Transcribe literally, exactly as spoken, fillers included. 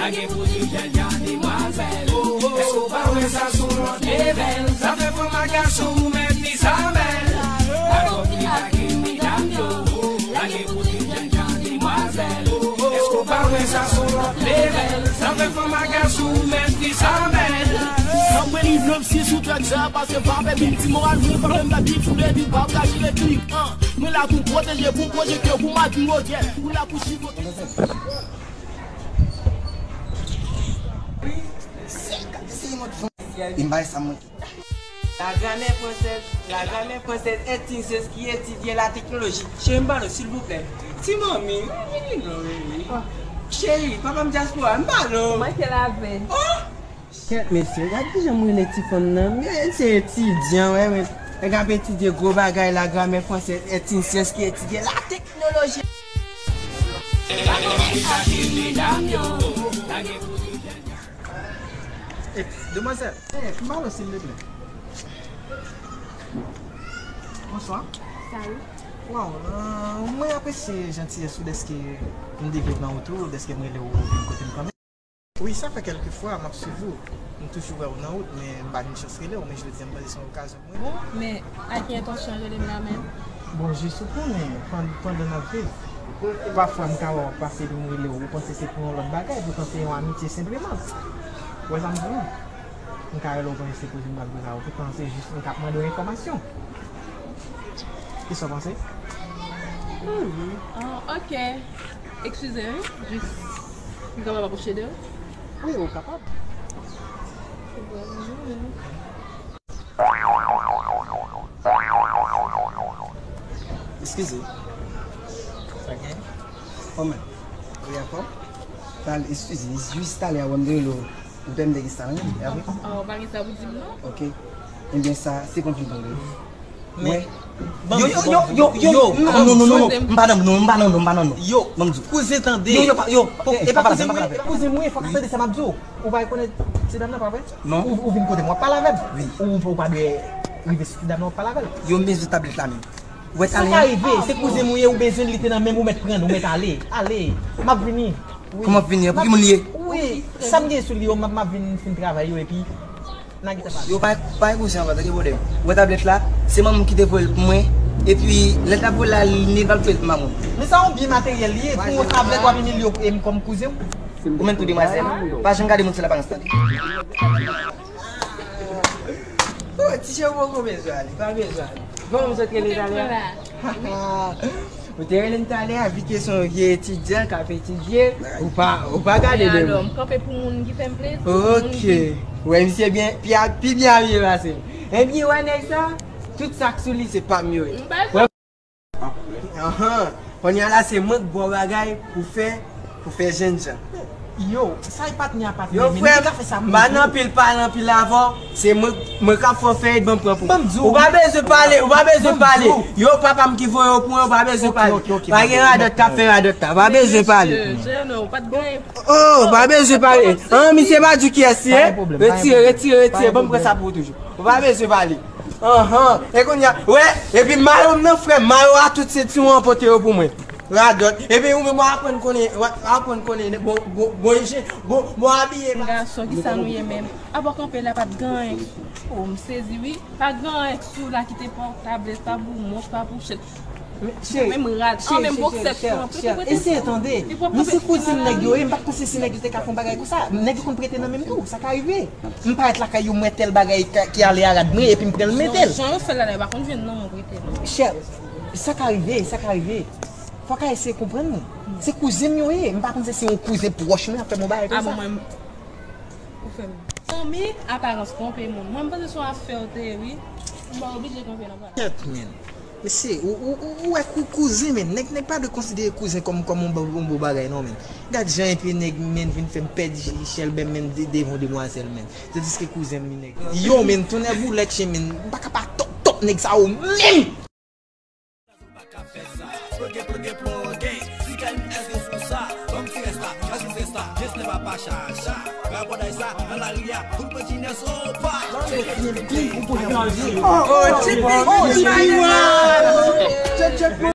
Gen pou di jènjan demwazèl. Èske w pa wè sa sou lòt level? Zafè fanm ak gason ou mèt li sa bèl. Lakòz li lage medam yo. Lage pou di jènjan demwazèl. Èske w pa wè sa sou lòt level? Zafè fanm ak gason ou mèt li sa bèl. Nan mwen li vle m si sou trèk sa pase pa pè bim ti moral mwen pa menm la bim sou le bim pa ka jire klik. Mwen la pou pwoteje pou pwoteje ke pou mati wodye. Mwen la pou chifote. Wi, sèl k ap eseye mòd van. E m bay sa manke. La grammaire française, la grammaire française est une science qui étudie la technologie. Cheri, m ba nou, silvouplè. Ti manmi, vini non, vini. Cheri, papa m dyaspora, m ba nou. Manke lape. Oh! Kèt mesye, gad kijan m rele ti fanm nan. Men se etidyan, wè, men. Nèg ap etidye gwo bagay, la grammaire française est une science qui étudie la technologie. Demwazèl, eh, m ba w silvouplè. Bonswa. Salut. Waw, euh, mwen apresye jantiyès ou dèske m devye nan wout ou, dèske m rele w vin kote m kanmenm. Wi, sa fè kèlke fwa m ap swiv ou. M toujou wè w nan wout, men m pa jwenn chans rele w, men jodi a m panse se yon okazyon pou mwen. Bon, men a ki entansyon w rele m la menm? Bon, jis ou konnen, pandan n ap viv, pafwa m ka wè w ap pase epi m rele w, ou panse se pou yon lòt bagay, poutan se yon amitye senpleman. Ou wè sa m di w lan? M ka rele w panse se koze m pral koze avè w, poutan se jis m t ap mande w enfòmasyon. Kisa w panse? Hmm, ah, ok. Eskize, wi. Jis, m kapab apwoche de w? Wi, ou kapab. Eskize. Sa gen? Kòman? Wi, ankò? Talè, eskize, jis talè a, wè m te rele w. Ou pè m te gen sa, wi, e apre? Oh, pa gen sa pou di m, non. Ok. Ebyen, sa, se konpliman, wi. Yo, yo, yo, yo, yo, non, non, non, non, m pa nan, non, m pa nan, non, m pa nan, non. Yo, ban m di w. Kouzen tande. Yo, yo, pa, yo, e pa kouzen mwen, e pa kouzen mwen, fòk ap tande sa m ap di w. Ou pa rekonèt ti dam nan, pa vre? Non. Ou, ou vin kote m, w ap pale avè m? Wi. Ou, ou pa dwe rive sou ti dam nan, w ap pale avè l? Yo, m bezwen tablèt la menm. Ou wè talè a? Sa ka rive, se kouzen m ou ye, ou bezwen l, li te nan men m, ou mèt pran l, ou mèt ale. Ale, m ap vini. Wi. Kòman vini? Pou ki moun li ye? Wi, sa m gen sou li yo, m ap, m ap vin fin travay yo, epi n a gentan pale. Yo pa, pa gen kouzen anba, pa gen pwoblèm. Ou wè tablèt la, se manman m ki te voye l pou mwen, epi lè l t ap voye l la, li pa t voye l pou manman m. Men sa yon byen materyèl li ye, pou yon tablèt w ap imilye w kòm kouzen w. Ou menm tou demwazèl, pa janm gade moun sou laparans, tande. Oh, ti chè, ou poko bezwen ale, pa bezwen ale. Bon, m sot rele talè a. Ou te rele m talè a, vi kesyon vye etidyan k ap etidye, ou pa, ou pa gade de mwen. Alò, m kanpe pou moun ki fè m plezi. Ok. Wè, misye byen, pi, pi byen abiye pase m. Ebyen, wè nèg sa, tout sa k sou li, se pa m yo ye. Ahan. Kounye a la, se mwen k ba w bagay pou fè, pou fè jènjan. Yo, sa e patnè a patnè. Yo, frè m, m pa nan anpil pale anpil avè w. Se mwen, mwen k ap fè w fè, ban m pran pou ou. Ou pa bezwen pale, ou pa bezwen pale. Yo, papa m ki voye w pou mwen, ou pa bezwen pale. Pa gen radòt k ap fè radòt la. Ou pa bezwen pale. Oh, ou pa bezwen pale. An, misye pa di w kiyès li ye. Retire, retire, retire. Ban m pran sa pou ou toujou. Ou pa bezwen pale. Ahan. E kounye a, wè, epi mayo m nan, frè m, mayo a tout senti w anpote yo pou mwen. Radòt. Epi ou menm w aprann konnen, w aprann konnen bon, bon, bon, bon, bon abiye. Gason, kisa nou ye menm? Apa w kanpe la, pa t gen anyen. Oh, m sezi, wi. Pa t gen anyen sou la ki te pa w, tablèt, pa pou mòch, pa pou chèn. Menm rad, an, menm boksèt tou, anpil, li prete. Eseye tande. Men se kouzen nèg yo ye, m pa t panse se nèg yo te ka fè yon bagay konsa. Nèg yo konn prete nan men m tou, sa ka rive. M parèt lakay yo, m wè tèl bagay ka, ki ale a rad mwen, epi m pran l mete l. Jan yo fè l la, yo pa konn jwenn nan mwen prete non. Chè, sa ka rive, sa ka rive. Fòk a eseye konprann mwen. Se kouzen m yo ye, m pa panse se yon kouzen pwòch mwen ap fè m yon bagay konsa. Ou fè m. Fanmi, aparans twonpe moun. Mwen, m panse se yon afè w te ye, wi. M pa oblije kanpe nan pale. Kèt, men. Mesye, ou, ou, ou, ou wè kou-, kouzen, men. Nèg, nèg pa dwe konsidere kouzen kòm, kòm yon bo, yon bo bagay, non, men. Gad jan epi nèg, men, vin fè m pèdi chèlbè m, men, de-, devan demwazèl, men. Tandiske kouzen m, li nèg. Yo, men, tonnè boulèt chen, men. M pa ka pa tòp, tòp nèg sa yo, menm!